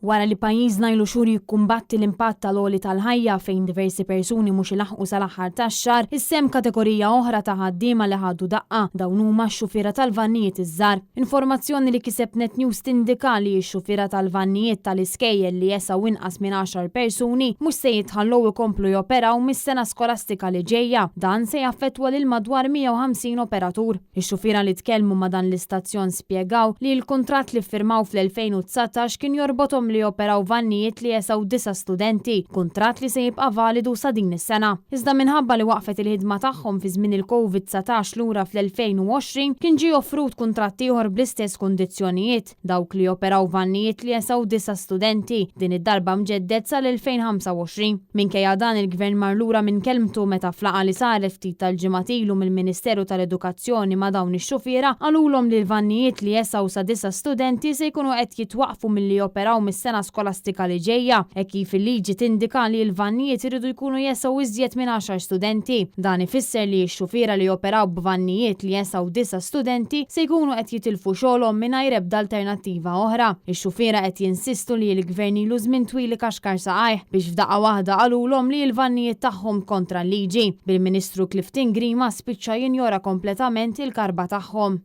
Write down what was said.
Wara li pajjiżna ilu xhur jikkumbatti l-impatt tal-għoli tal-ħajja fejn diversi persuni mhux ilaħħqu sal-aħħar tax-xahar, issa hemm kategorija oħra ta' ħaddiema li ħadu daqqa, dawn huma x-xufiera tal-vannijiet iż-żgħar. Informazzjoni li kiseb Net News tindika li x-xufiera tal-vannijiet tal-iskejjel li jesgħu inqas minn għaxar persuni mhux se jitħallew ikomplu joperaw mis-sena skolastika li ġejja. Dan se jaffettwa lil madwar 150 operatur. Ix-xufiera li tkellmu ma' dan l-istazzjon spjegaw li l-kuntratt li ffirmaw fl-2019 kien jorbothom li joperaw vannijiet li jesgħu disa' studenti, kuntratt li se jibqa' validu sa din is-sena. Iżda minħabba li waqfet il-ħidma tagħhom fi żmien il-Covid 19 lura fl-2020, kien ġie offrut kuntratt ieħor bl-istess kundizzjonijiet. Dawk li joperaw vannijiet li jesgħu disa' studenti, din id-darba mġedded sal-2025. Minkejja dan, il-Gvern mar lura minn kelmtu meta f'laqgħa li saret ftit tal-ġimgħat ilu mill-Ministeru tal-Edukazzjoni ma' dawn ix-xufiera qalulhom li l-vannijiet li jesgħu sa disa' studenti se jkunu qed jitwaqqfu milli joperaw mis-sena skolastika li ġejja, hekk kif il-liġi tindika li l-vannijiet iridu jkunu jesgħu iżjed minn għaxar studenti. Dan ifisser li x-xufiera li joperaw b'vannijiet li jesgħu disa' studenti se jkunu qed jitilfu xogħolhom mingħajr ebda alternattiva oħra. Ix-xufiera qed jinsistu li l-Gvern ilu żmien twil ikaxkar saqajh biex f'daqqa waħda qalulhom li l-vannijiet tagħhom kontra l-liġi, bil-Ministru Clifton Grima spiċċa jinjora kompletament il-karba tagħhom.